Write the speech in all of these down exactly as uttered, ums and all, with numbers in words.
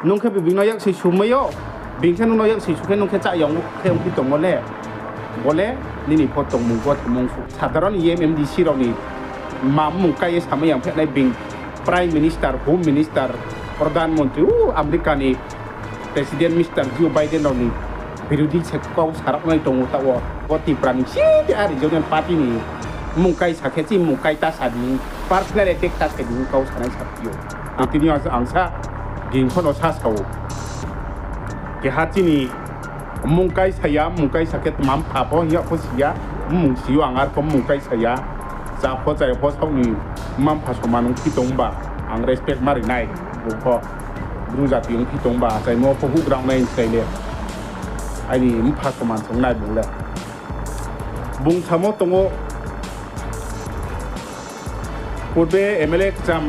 Nung khe bini no yaksi sumai yo, bini khe nung no yaksi su khe nung khe chá ya khe ongphi tongmo le. Bo le nini pho tongmung bo tongmung su. Sadharon E M M D C rao ni ma mmung kai ye samai yang phehnai bini Prime Minister, Home Minister, Pradhan Mantri, u America ni President Mister Joe Biden rao ni birodhi se kau sarapnai tong ou taoh wo. Bo Tripura ni sidi a regional party ni mmung kai sa khe chini mmung kai ta sa di, personal attack ta sa di kau sanai sa phi ou. Ang tini ang sa, ang sa, ging pho no sa sa ou. Keha chini mmung kai sa ya, mmung kai sa khe tma mpha pho hing ya pho si ya, mmung si ou ang arpho mmung kai sa ya. Chá pho chá ya pho saoh ni mma mpha soman ongphi tong ba, ang respect ma ri nai, bung pho. Bru jati ongphi tong ba, achaimo pho houhgra ong nai slái le. Aini mpha soman se ong nai bung le. Bung samo tong ou, purbe M L A kcham,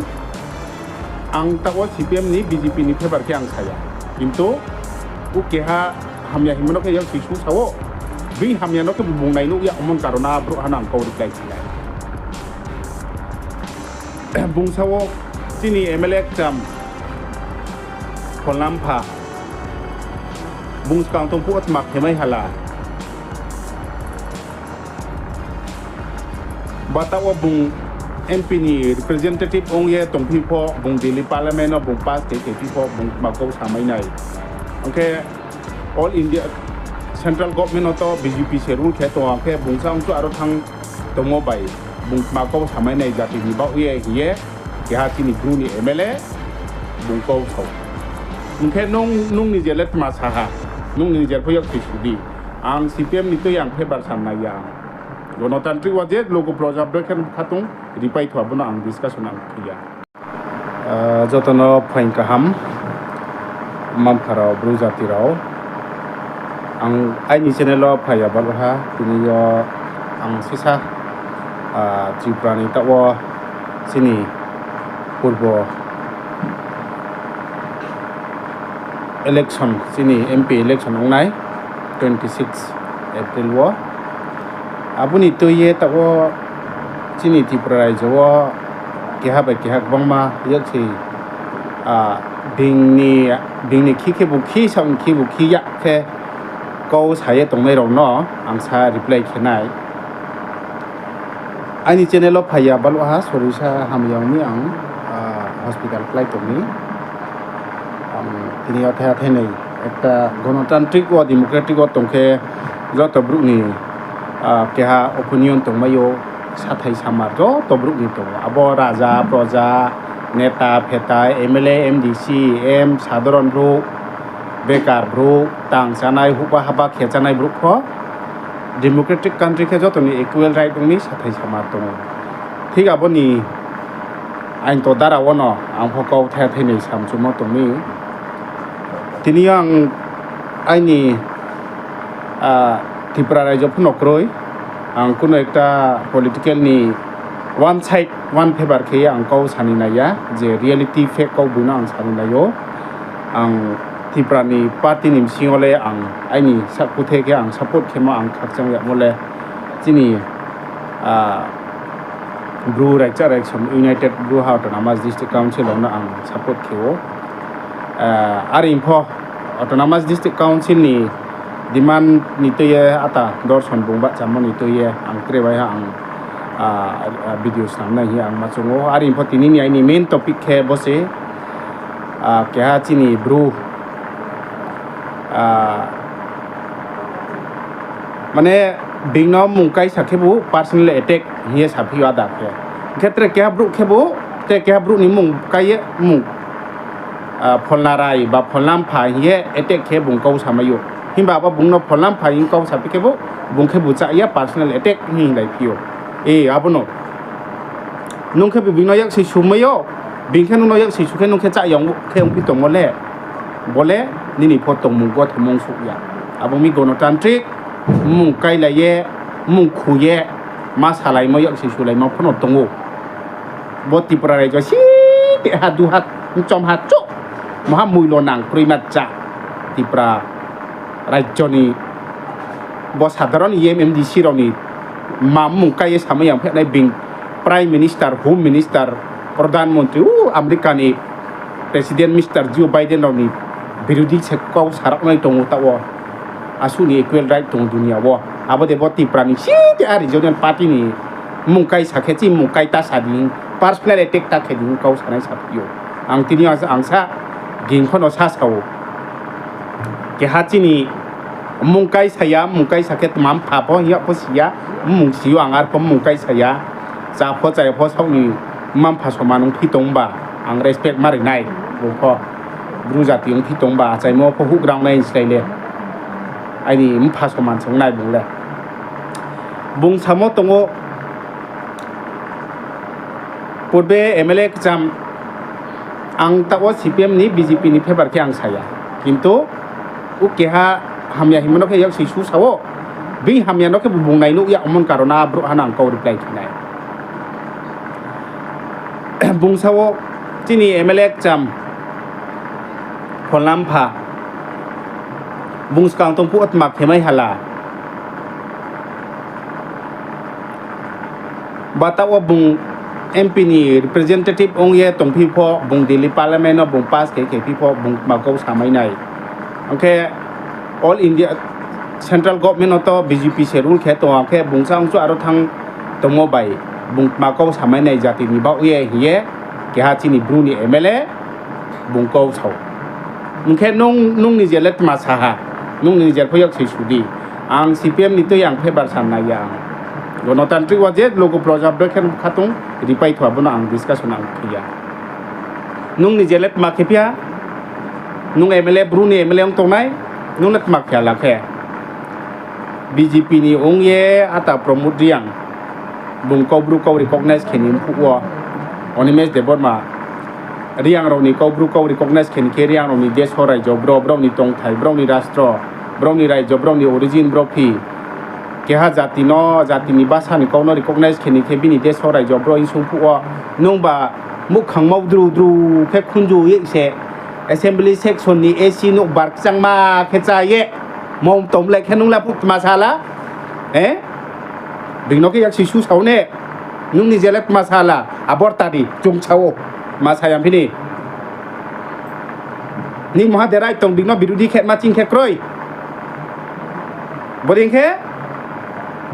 ang taoh wo C P M ni B J P ni favour khe ang sa ya. Kintu, u keha hamya hingmo no khe yaksi su sa ou, bini hamya no khe bung nai nuh ya, omon karona brouhha no ang kau reply khe nai. Bung sa ou, chini M L A kcham, Pholnampha. Bung skang tong phuh wo tma khemai hala. Ba taoh wo bung M P ni representative ong ye tongphi pho, bung Delhi Parliament no bung pass khe khe phi pho, bung tma kau samai nai. Ang khe all India central government no to B J P se rule khe tong, ang khe bung sa ongchu aro thanng tongmo bai, bung tma kau samai nai jati ni baoh ye hing ye, keha chini Bru ni M L A, bung kau sa ou. Hing khe nung, nung ni je le tma sa ha, nung ni je pho yaksi su di. Ang C P M ni tui ang favour sam nai ya. Gonotantrik wo je logo proja bre khe khatung ripai thua bo no ang discussion ang khe ya. Ah, joto no phaing kaham, mma mpha rao, Bru jati rao. Ang aini channel wo phai ya baluha, tini yo ang sisa, ah, Tripura ni taoh wo chini purbo election, chini M P election ong nai twenty six April wo. Abo ni tui ye taoh wo chini Tripura raijo wo keha bai keha gbangma yaksi, ah, bini ni, bini ni khi khebu khi, saoh ni khibu khi ya khe kau sa ye tongnai rao no ang sa reply khe nai. Aini channel wo phai ya baluha sorisa hamya ong mi ang, ah, hospital klái tong mi. Ang tini yo thaiha thainai ekta gonotantrik wo, democratic wo tong khe joto brouh ni, ah, keha opinion tongmai ou, sathai samar joto brouh ni tong ou. Abo raja, proja, neta, pheta, M L A, M D C, M, sadharon brouh, bekar brouh, tang chánai, houhba haba khe chánai brouh pho, democratic country khe joto ni equal right ong mi sathai samar tong ou. Thik abo ni aini to dara wo no ang pho kau thaiha thainai samchumo tong mi. Tini yo ang aini, ah, Tripura raijo pho no kroi, ang kuno ekta political ni one side, one favour khe ye ang kau sani nai ya, je reality fact kau boi no ang sani nai ou. Ang Tripura ni party ni bsing yo le ang aini sakuthe khe ang support khemo ang khakchang yagmo le chini, ah, Bru Raicha Raisom United Bru ha Autonomous District Council rao no ang support khe ou. Ah, are pho Autonomous District Council ni demand ni tui ye ata dorson bung bahchamo ni tui ye ang tre bai ha ang, ah, ah, video snam nai hing ye ang ma choung ou. Are pho tini ni aini main topic khe bo se, ah, keha chini Bru, ah, mane bini no mmung kaisa khebu personal attack hing ye saphi ou ada khe. Hing khe tre keha brouh khebu, tre keha brouh ni mmung kai ye mmung, ah, Pholnarai ba Pholnampha hing ye attack khe bung kau samai ou. Himba abo bung no Pholnampha hing kau saphi khebu, bung khebu chá ya personal attack hing hinglai phi ou. E, abo no. Nung khe bini no yaksi sumai yo, bini khe nung no yaksi su khe nung khe chá ya khe ongphi tongmo le. Bo le nini pho tongmung bo tongmung suh ya. Abo mi gonotantrik, mmung kailai ye, mmung khu ye, ma salaimo yaksi sulaimo pho no tong ou. Bo Tripura raijo si, te ha du ha, chom ha chouh, moha muilo nang kroima cha. Tripura raijo ni bo sadharon E M M D C rao ni ma mmung kai ye samai yang phehnai bini Prime Minister, Home Minister, Pradhan Mantri, u America ni President Mister Joe Biden rao ni Birodhi se kau sarao nai tong ou taoh wo. Asuh ni equal right tong ou dunia wo. Abo de bo Tipra ni site a regional party ni mmung kaisa khe chini mmung kaita sa di, personal attack ta khe di kau sanai sa phi ou. Ang tini ang sa, ging pho no sa sa ou. Keha chini mmung kaisa ya, mmung kaisa khe tma mpha pho hing yag pho si ya, mmung si ou ang arpho mmung kaisa ya. Chá pho chaya pho saoh ni mma mpha soman ongphi tong ba, ang respect ma ri nai, bung pho. Bru jati ongphi tong ba, achaimo pho houhgra ong nai slái le. Aini mpha soman se ong nai bung le. Bung samo tong ou, purbe M L A kcham, ang taoh wo C P M ni B J P ni favour khe ang sa ya. Kintu, o keha hamya hingmo no khe yaksi su sa ou. Bini hamya no khe bung nai nuh ya, omon karon a brouhha no ang kau reply khe nai. Bung sa ou, chini M L A kcham, pholna mpha, bung skang tong phuh wo tma khe mai hala. Ba taoh wo bung M P ni representative ong ye tongphi pho, bung Delhi Parliament no bung pass khe khephi pho, bung tma kau samai nai. Ang khe all India central government no to B J P se rule khe tong, ang khe bung sa ongchu aro thanng tongmo bai, bung tma kau samai nai jati ni baoh ye hing ye, keha chini Bru ni M L A, bung kau sa ou. Hing khe nung, nung ni je le tma sa ha, nung ni je pho yaksi su di. Ang C P M ni tui ang favour sa nai ya ang. Gonotantrik wo je logo proja brekhe khatung ripai thua bo no ang discussion ang khe ya. Nung ni je le tma khe phi ha, nung M L A, Bru ni M L A ong tongnai, nung le tma khe hala khe. B J P ni ong ye ata Pramod Reang, bung Kaubru kau recognize khe ni mphuh wo, Animesh Debbarma, Reang rao ni Kaubru kau recognize khe ni khe Reang rao ni deso raijo bro, brao ni tongthai, brao ni rastro, brao ni raijo, brao ni origin bro phi. Keha jati no, jati ni basa ni kau no recognize khe ni khe bini deso raijo bro hing sung phuh wo, nungba muhkhang maudru dru khe khunju ye se assembly section ni A C nouh bar kchangma khe chá ye, mom tom le khe nung le phuh tma sa la? Being no khe yaksi su sa ou ne, nung ni je le tma sa la, abor ta di, chung sa ou, tma sa ya phi ni. Ni moha derai tong, being no birodhi khe ma ching khe kroi. Bodei khe,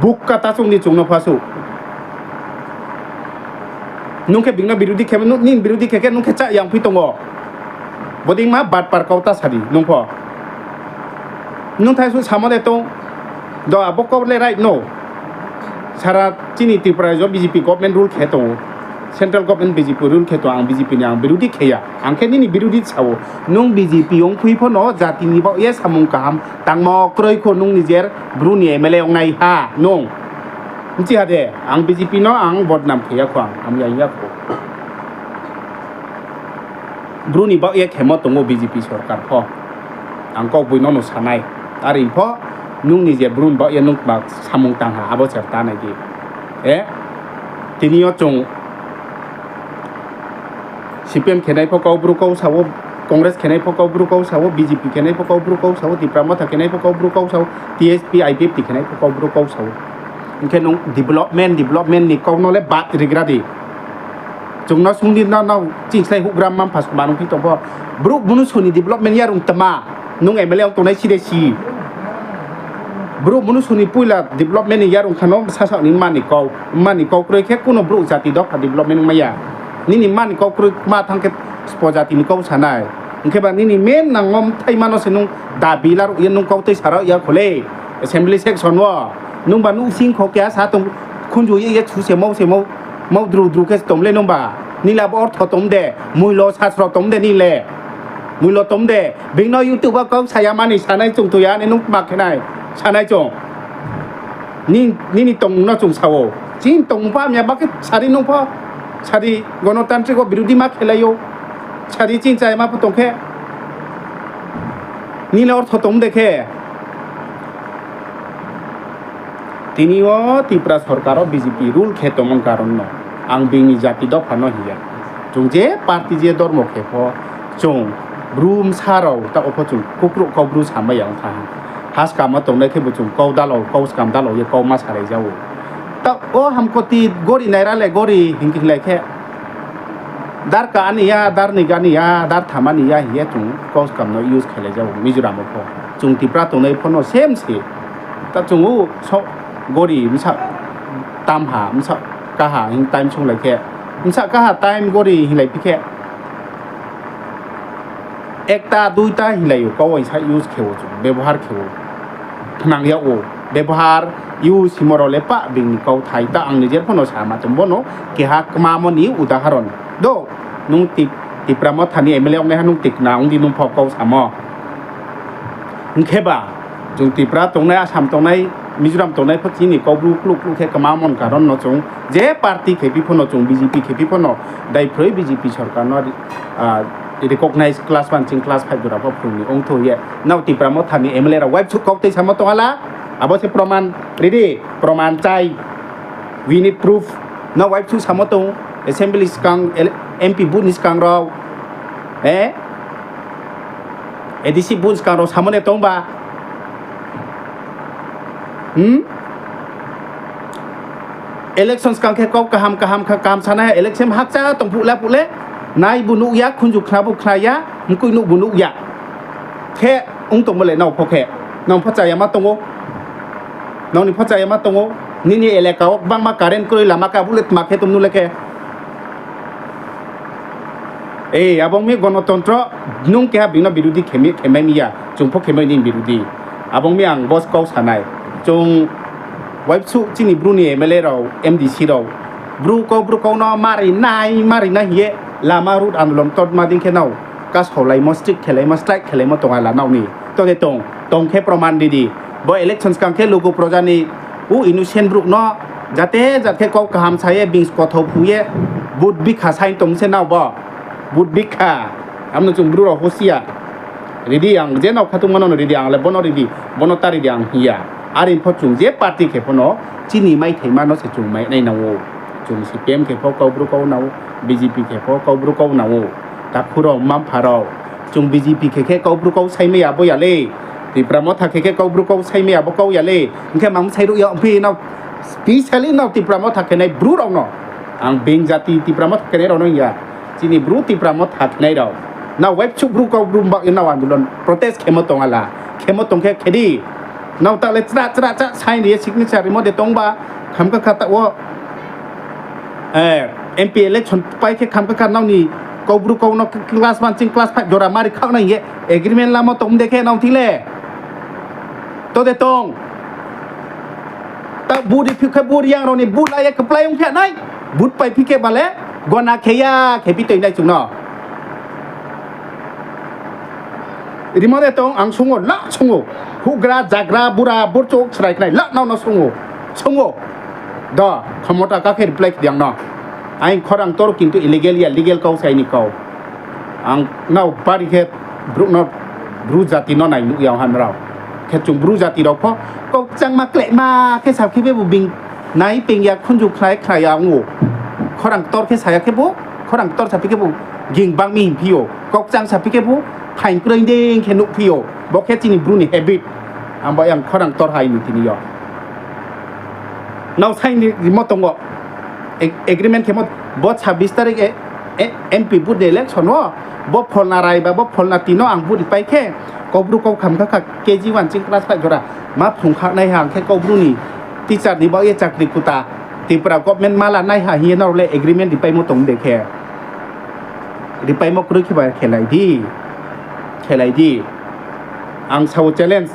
bukka ta chung di chung no phasuh. Nung khe being no birodhi khe, nini birodhi khe khe nung khe chá yang phi tong ou. Bodei ma batpar kau ta sa di, nung pho. Nung thai suh samo de tong. Do abo kau le right no. Sara chini Tripura raijo B J P government rule khe tong ou. Central government B J P rule khe tong, ang B J P ni ang birodhi khe ya. Ang khe nini birodhi sa ou. Nung B J P ong phui pho no jati ni baoh ye samung kaham tangmo kroi kho nung ni jer Bru ni M L A ong nai ha nung. Bchi ha de, ang B J P no ang bodnam khe ya kho, ang hamya ya kho. Bru ni baoh ye khemo tong ou B J P sorkar pho. Ang kaugboino no sa nai. Are pho, nung ni je Bru ni baoh ye nung tma samung tang ha, abo se ta nai di. E, tini yo chung C P M khenai pho Kaubru kau sa ou, Congress khenai pho Kaubru kau sa ou, B J P khenai pho Kaubru kau sa ou, Tipra Motha khenai pho Kaubru kau sa ou, T S P, I P F T khenai pho Kaubru kau sa ou. Hing khe nung development, development ni kau no le bat rigra di. Chung no sung di, no, no, ching slái houhgra mma mpha sma nung phi tong pho. Brouh mnusu ni development yarung tma, nung M L A ong tongnai si de si. Brouh mnusu ni poila development ni yarung kha no sasaoh ni mma ni kau, mma ni kau kroi khe kuno brouh jati dopha development ong mai ya. Nini mma ni kau kroi kma thanng khe sbo jati ni kau sa nai. Hing khe ba nini main nangmo bthaima no se nung dabi laruh ye nung kau tei sa rao ya kho le. Assembly section wo nungba nuhsing kho keha sa tong, khunju ye ye chu se mau se mau, mau dru dru khe se tong le nungba. Nini le abo ortho tong de, muilo sasro tong de nini le. Muilo tong de, being no YouTube wo kau sa ya mani sanai chung tui ya ni nung tma khe nai, sanai chung. Ni, nini tongmung no chung sa ou. Chini tongmung pho hamya ba khe sari nung pho, sari gonotantrik wo birodhi ma khelai ou. Sari chini chaya ma pho tong khe. Nini le ortho tong de khe. Tini yo Tripura sorkar wo B J P rule khe tongmani karon no ang being ni jati dopha no hing ya. Chung je party je dormo khe pho, chung Bru bsa rao taoh wo pho chung kukruh kau Bru samai ya ong tha ha. Haskam wo tongnai khe bo chung kau dalao, kau skam dalao ye kau ma sarai ja ou. Taoh wo hamkoti gori naira le gori hing khe hinglai khe. Dar ka ani ya, dar ni gani ya, dar tham ani ya hing ye chung kau skam no use khelai jago Mizoram wo pho. Chung Tipra tongnai pho no same se. Ta chung o so gori bsa tamha, bsa kaha hing time sunglai khe, bsa kaha time gori hinglai phi khe, ekta, duita hinglai ou, kau uaingsa use khe ou chung, bebohar khe ou. Phnang yag ou, bebohar, use himo rao le pah bini kauthai ta ang nijer pho no sama tong bono, keha kmamo ni udaharon. Do, nung Ti-, Tipra Motha ni M L A ong naiha nung tikna ong di nung pho kau samo. Hing khe ba, chung Tipra tongnai, Assam tongnai, Mizoram tongnai pho chini Kaubru kluh kluh khe kmamo ni karon no chung, je party khe phi pho no chung B J P khe phi pho no, daiphroi B J P sorkar no, ah, recognize class one ching class five jora pho phrung ni ongtho ye. Nrao Tipra Motha ni M L A rao waibsuh kau tei samo tong ha la, abo se proman, ready, proman chai, we need proof. Nrao waibsuh samo tong, assembly skang, ele-, M P booth ni skang rao, eh? A D C booth ni skang rao samo ne tong ba? Hmm? Election skang khe kau kaham kaham kha kaham sanai, election hakcha tong phuh la phuh le, nai bu nuh ya, khunju khna bu khna ya, mkoih nuh bu nuh ya. Khe ong tongmo le nrao pho khe, nrao pho chaya ma tong ou, nrao ni pho chaya ma tong ou, nini elaka wo gbangma current kroi lama khe abo le tma khe tong nu le khe. E, abo ong mi gonotontro, nung keha bini no birodi khe mi, khe mai mi ya, chung pho khe mai ni birodi. Abo ong mi ang bo kau sa nai. Chung waibsuh chini Bru ni M L A rao, M D C rao, Bru kau, Bru kau no mari nai, mari nai hing ye lama road andolon totma dei khe nrao kasaolaimo, strict khelaimo, strike khelaimo tong ha la nrao ni. To de tong, tong khe proman ri di. Bo election skang khe lugu proja ni, o innocent brouh no jate jat khe kau kaham sa ye, bini kothou phu ye, vote bikha sai tong se nrao bo. Vote bikha. Abo no chung Bru rao husia. Ri di ang, je nrao khatungma no ri di ang le, bo no ri di, bo no ta ri di ang hing ya. Are pho chung je party khe pho no, chini maithaima no se chung mai nai nang ou. Chung C P M khe pho Kaubru kau nang ou, B J P khe pho Kaubru kau nang ou. Takhu rao, mma-mpha rao, chung B J P khe khe Kaubru kau sai mai ya bo ya le. Tipra Motha khe khe Kaubru kau sai mai ya bo kau ya le. Hing khe mang sai ruh ya ongphi nrao, specially nrao Tipra Motha khe nai Bru rao no. Ang being jati Tipra Motha khe nai rao no hing ya. Chini Bru Tipra Motha khe nai rao. Nrao waibsuh Bru kau Bru bak ye nrao andolon protest khemo tong ha la. Khemo tong khe khe di. Nrao ta le chra chra chra sign ri ye signature rimo de tong ba, khamkha kha taoh wo, eh, M P election pai khe khamkha kha nrao ni Kaubru kau no class one ching class five jora mari khaoh nai hing ye agreement lamo tong de khe nrao thing le. To de tong. Ta vote ri phi khe vote yang rao ni vote la ye kplái ong phi nai. Vote pai phi khe ba le gona khe ya khe phi toi nai chung no. Rimo de tong ang sung ou, la sung ou. Houhgra, jagra, bura, burchouh, srai khnai, la nrao no sung ou. Sung ou. Do, khomota ka khe reply khe di ang no. Aini khorang tor kintu illegal ya, legal kau sai ni kau. Ang nrao bari khe brouh no, Bru jati no nai nuh ya ha nrao. Khe chung Bru jati rao pho, kau kchangma klehma khe sa khe phebu being nai peing ya khunju khnai khna ya ong ou. Khorang ktor khe sa ya khebu, khorang ktor sa phi khebu ging bang mi hing phi ou. Kau kchang sa phi khebu phaing kroi dei khe nuh phi ou. Bo khe chini Bru ni habit. Ang bo yang khorang ktor hai ni tini yo. Nrao sai ni rimo tong ou. Ag-, agreement khemo bo sabbish tarik e, e, M P vote ni election wo, bo pholna rai ba, bo pholna ti no ang vote ri pai khe, Kaubru kau khamkha kha K G one ching class five jora ma phrung kha nai ha, ang khe Kaubru ni teacher ni baoh ye chakri kuta, Tripura government ma la nai ha hing ye nrao le agreement ri paimo tong de khe. Ri paimo kroi khe ba khelai di. Khelai di. Ang sao challenge.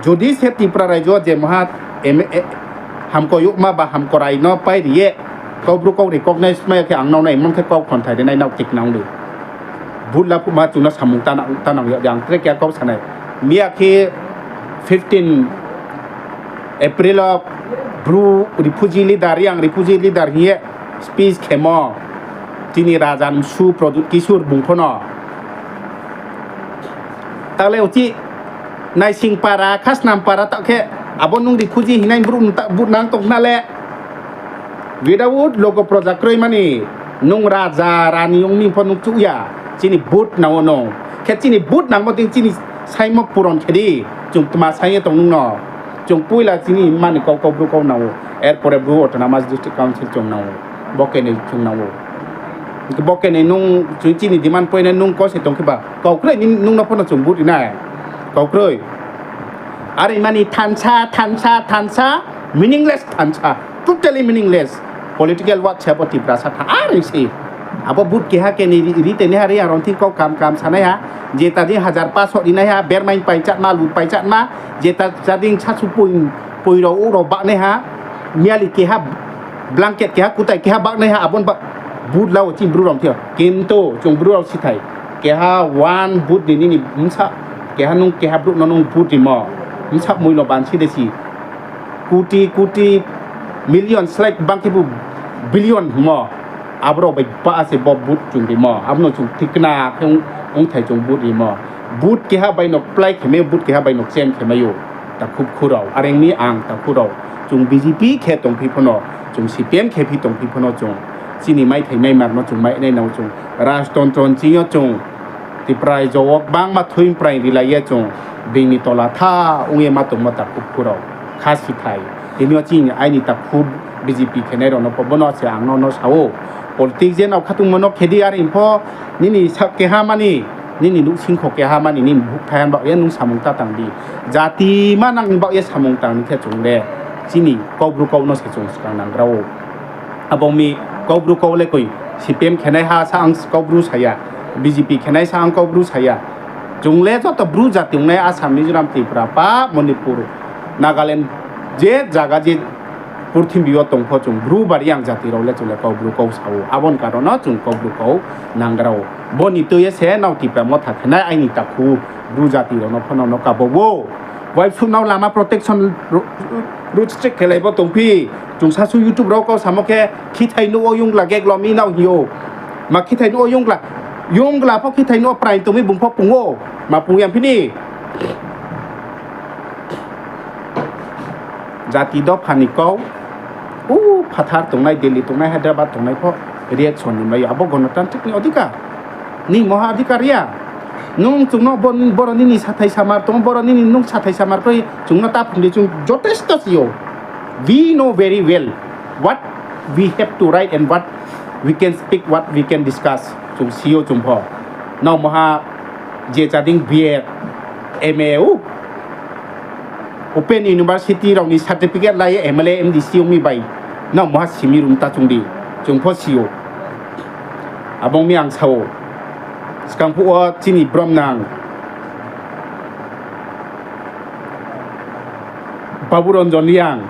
Jodi se Tripura raijo je maha em-, e, hamkoi youhma ba hamkorai no pai ri ye, Kaubru kau recognize mai ya khe ang nrao nai mon khe kau khonthai ri nai nrao tikna ong di. Vote la phuhma chung no samung tanang, tanang yag di ang tre keha kau sa nai. Miya khe fifteen April wo Bru refugee leader, Reang refugee leader hing ye speech khemo. Chini raja ni bsu Pradyut Kishore bung pho no. Tale uchih Naising para, Khasnam para taoh khe abo nung refugee hingnai brouh no ta-, vote nang tong khna le. Without logo proja kroi mani, nung raja rani ong mi pho nung chuh ya. Chini vote nang ou nung. Khe chini vote nangmo dei chini saimo puron khe di. Chung tma sai ye tong nung no. Chung poila chini mani kau, Kaubru kau nang ou. Er pore Bru Autonomous District Council chung nang ou. Bo khe ni chung nang ou. Bo khe ni nung, chini demand point nai nung kose tong khe ba, kau kroi ni nung no pho no chung vote ri nai. Kau kroi. Are mani thansa, thansa, thansa, meaningless thansa. Totally meaningless. Political work se abo Tiprasa tha, are se. Abo vote keha khe ni ri, ri tei nai ha, ri ang rong thing kau kam kam sa nai ha. Je ta dei hajar paso ri nai ha, bermain paichatma, lut paichatma. Je ta, ta dei sasu poi, poi rao, u rao bak nai ha. Miali keha, blanket keha, kutai keha bak nai ha, abo ni ba-, vote la wo chini Bru rao thing yo. Kintu chung Bru rao sithai. Keha one vote ni nini bsa, keha nung keha brouh no nung vote rimo. Bsa moilo bansi de si. Koti koti, million slái bang khebu billion hingmo. Aborao bai pa se bo vote chung rimo. Abo no chung tikna khe ong, ongthai chung vote rimo. Vote keha bai no kplái khe mai ou, vote keha bai no kchem khe mai ou. Takhu bkhu rao, are ong mi ang takhu rao. Chung B J P khe tongphi pho no, chung C P M khe phi tongphi pho no chung. Chini maithai maimar no chung mai nai nang ou chung. Rajtontro ni ching yo chung Tipra raijo wo gbangma thui prai rilai ye chung being ni tola tha ong ye ma tongmo takhu bkhu rao. Kha sithai. Tini yo chini aini takhu B J P khenai rao no pho bo no se ang no, no sa ou. Politics je nao khatungmo no khe di are pho nini sa keha mani, nini nouhsingkho keha mani, nini bhouh thaiha ni baoh ye nung samung ta tang di. Jati ma nang ni baoh ye samung tang ni khe chung le chini Kaubru kau no se chung skang nanggra ou. Abo ong mi Kaubru kau le koi, C P M khenai ha sa ang Kaubru sa ya, B J P khenai sa ang Kaubru sa ya. Chung le joto Bru jati ongnai Assam, Mizoram, Tripura, pa Manipur, Nagaland, je zaga je purthimbi yo tong pho chung Bru bari ang jati rao le chung le Kaubru kau sa ou. Abo ni karon no chung Kaubru kau nanggra ou. Bo ni tui ye se nrao Tipra Motha khenai aini takhu Bru jati rao no pho no, no kabo ou. Waipsu nrao lama protection ro-, road strike khelai bo tongphi. Chung sasu YouTube rao kau samo khe khithai nuh wo yongla gaglo mi nrao hing ou. Ma khithai nuh wo yongla, yongla pho khithai nuh wo prai tong mi bung pho pung ou. Ma pung ya phi ni. Jati dopha ni kau, u phathar tongnai, Delhi tongnai, Hyderabad tongnai pho reaction ni mai ou. Abo gonotantrik ni odhikar. Ni moha odhikar ya. Nung chung no bo-, boro nini sathai samar tong, boro nini nung sathai samar kroi, chung no ta phung di, chung jotesto si ou. We know very well what we have to write and what we can speak, what we can discuss. Chung si ou chung pho. Nrao moha je chading B Ed, M A, u Open University rao ni certificate lai ye M L A, M D C ong mi bai. Nrao moha simi rung ta chung di. Chung pho si ou. Abo ong mi ang sa ou. Skang phuh wo chini bromnang Babu Ranjan Reang,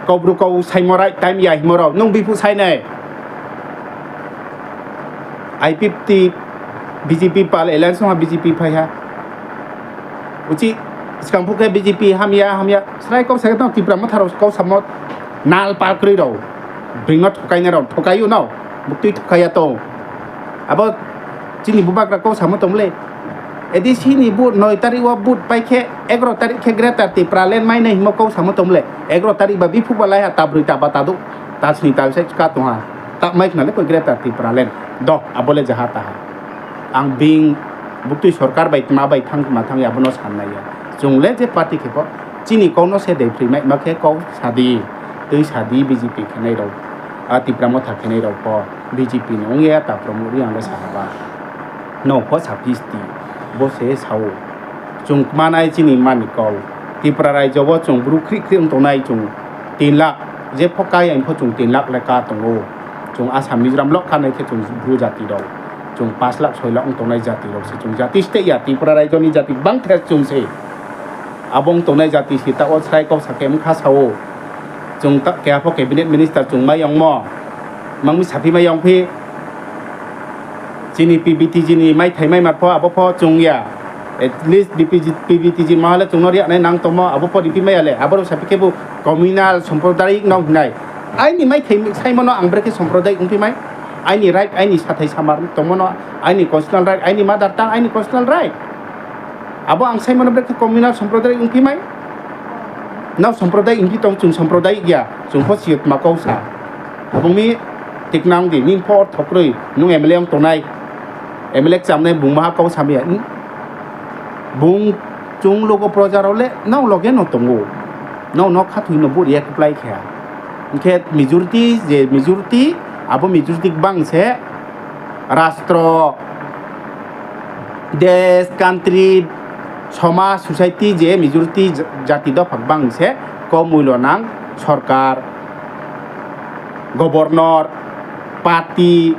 Kaubru kau saimo right time ya hingmo rao, nung biphuh sai nai. I P F T, B J P pal alliance ong ha, B J P phai ha. Uchih skang phuh khe B J P hamya, hamya. Srai kau sa khe tong Tipra Motha rao kau samo nal pal kroi rao. Being no thokai nai rao, thokai ou no. Buktui thokai ya tong. Abo chini bubagra kau samo tong le. A D C ni vote noi tarik wo vote pai khe, egaro tarik khe Greater Tipraland mai nai hingmo kau samo tong le. Egaro tarik ba biphuh ba lai ha, ta broi, ta ba, ta douh, ta sni, ta sai ka tong ha. Ta mai khna le koi Greater Tipraland. Do, abo le jaha taha. Ang being buktui sorkar bai tma bai thanng tma thanng ya, abo no sa nai ya. Chung le je party khe pho, chini kau no se dei phroi mai ma khe kau sa di, tui sa di B J P khenai rao, a Tipra Motha khenai rao pho, B J P ni ong ye ta promote ri ang le sa ha ba. Nrao pho sa phi sti, bo se sa ou. Chung kmanai chini mani kau. Tipra raijo wo chung Bru khrih khrih ong tongnai chung tin lakh, je pho ka ya pho chung tin lakh le ka tong ou. Chung Assam Mizoram lo kha nai khe chung Bru jati rao. Chung pas lakh soi lakh ong tongnai jati rao se chung jati steh ya, Tipra raijo ni jati gbang the chung se. Abo ong tongnai jati se taoh wo srai kau sa khe bkha sa ou. Chung ta keha pho cabinet minister chung mai yongmo. Mang mi saphi mai yong phi. Chini P V T G ni maithai maimar pho abo pho chung ya. At least P V T G, P V T G maha le chung no riak nai nang tongmo, abo pho riphi mai ya le. Aboro saphi khebu communal sampradayik no hingnai. Aini maithai saimo no ang brekhe sampradayik ongphi mai. Aini right, aini sathai samar tongmo no, aini constitutional right, aini mother tongue, aini constitutional right. Abo ang saimo no brekhe communal sampradayik ongphi mai. Nrao sampradayik ongphi tong, chung sampradayik ya, chung pho si ou tma kau sa. Abo ong mi tikna ong di, nini pho ortho kroi, nung M L A ong tongnai, M L A kchamnai bung maha kau sa mi ya. Bung chung logo proja rao le nrao loge no tong ou. Nrao no khathoi no vote ri ye kplái khe ha. Hing khe majority, je majority, abo majority gbang se rastro, desh, country, somaj, society je majority ja-, jati dopha gbang se kau muilonang sorkar, governor, party,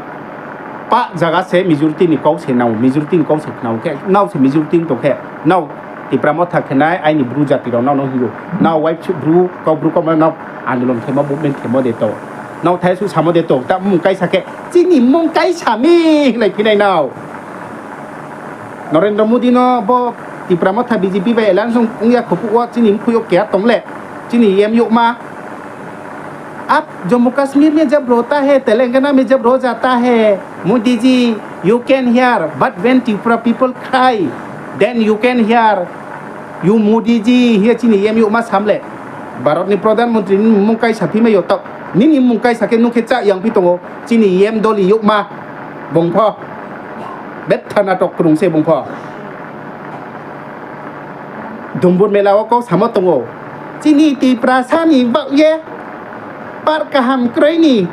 pah zaga se majority ni kau se nao, majority ni kau se khnao khe, nao se majority tong khe, nao Tipra Motha khe nai, aini Bru jati rao nao no hing ou. Nao wai Bru, kau Bru kau ma nao andolon khemo, movement khemo de to. Nao thai suh samo de to, ta mmung kaisa khe, chini mmung kaisa mi hinglai phi nai nao. Narendra Modi no bo Tipra Motha B J P bai alliance ong ya kho phuh wo chini mkhui yo keha tong le, chini E M youhma. आप जम्मू कश्मीर में जब रोता है, तेलंगाना में जब रो जाता है, मोदी ji, you can hear, but when Tripura people cry, then you can hear, you Modi ji, hing ye chini E M youhma sam le. Bharat ni Pradhan Mantri ni mmung kaisa phi mai yo taoh. Nini mmung kaisa khe nung khe chá yang phi tong ou, chini E M doli youhma. Bung pho betha natok krung se bung pho. Dumbur mela wo kau samo tong ou. Chini Tiprasa ni baoh ye park kaham kroi ni,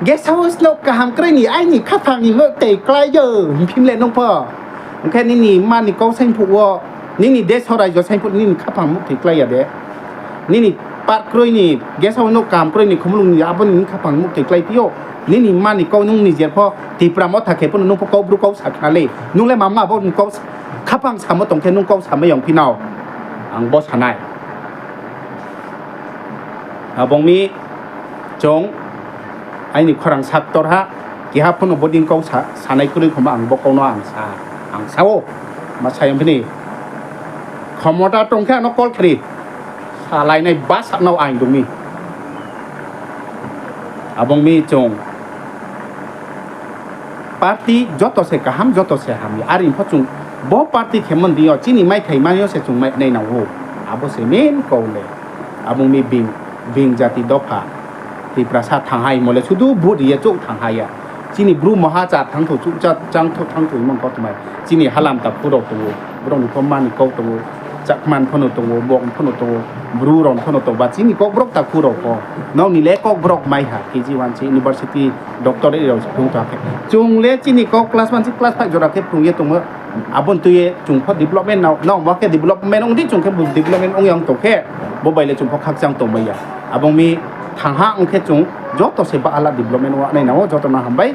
guest house nouh kaham kroi ni aini khaphang ni muhtoi klái yo, hing phi le nung pho. Ong khe nini mma ni kau saing phuh wo, nini desh raijo saing phuh nini khaphang muhtoi klái ya de. Nini park kroi ni, guest house nouh kaham kroi ni, khumulung ni abo ni khaphang muhtoi klái phi ou. Nini mma ni kau nung nijer pho Tipra Motha khe pho no nung pho kau Bru kau sa khna le. Nung le mama bo nung kau s-, khaphang samo tong khe nung kau samai yong phi nao. Ang bo sa nai. Abo ong mi chung aini khorang sa ktor ha, keha pho no bodei kau sa, sanai kroi khoma ang bo kau no ang sa, ang sa ou, ma sa yong phi ni. Khomota tong khe ano call khri, salainai basa nao aing dong mi. Abo ong mi chung party joto se kaham, joto se hamya. Are pho chung bo party khe mon di yo, chini maithai man yo se chung mai nai nang ou. Abo se main kau le. Abo ong mi bing, bing jati dopha. Tiprasa thanng hai mo le sudu vote ri ye chouh thanng ha ya. Chini Bru maha chá thanng thou, chouh chá, chang thou, thanng thou hingmo kau tongmai. Chini halam takhu rao tong ou, brao ni pho mma ni kau tong ou, Chakma ni pho no tong ou, Bok ni pho no tong ou, Bru rao ni pho no tong ba, chini Kokborok takhu rao pho. Nrao ni le Kokborok mai ha, K G one se university doctorate rao se phrung tong khe. Chung le chini kau class one se class five jora khe phrung ye tongmo. Abo ni tui ye chung pho development nao, nao ma khe development ong di, chung khe bo development ong yang tong khe, bo bai le chung pho khakchang tongmai ya. Abo ong mi thanng ha ong khe chung joto se bahala development ong nai nang ou, joto no hambai.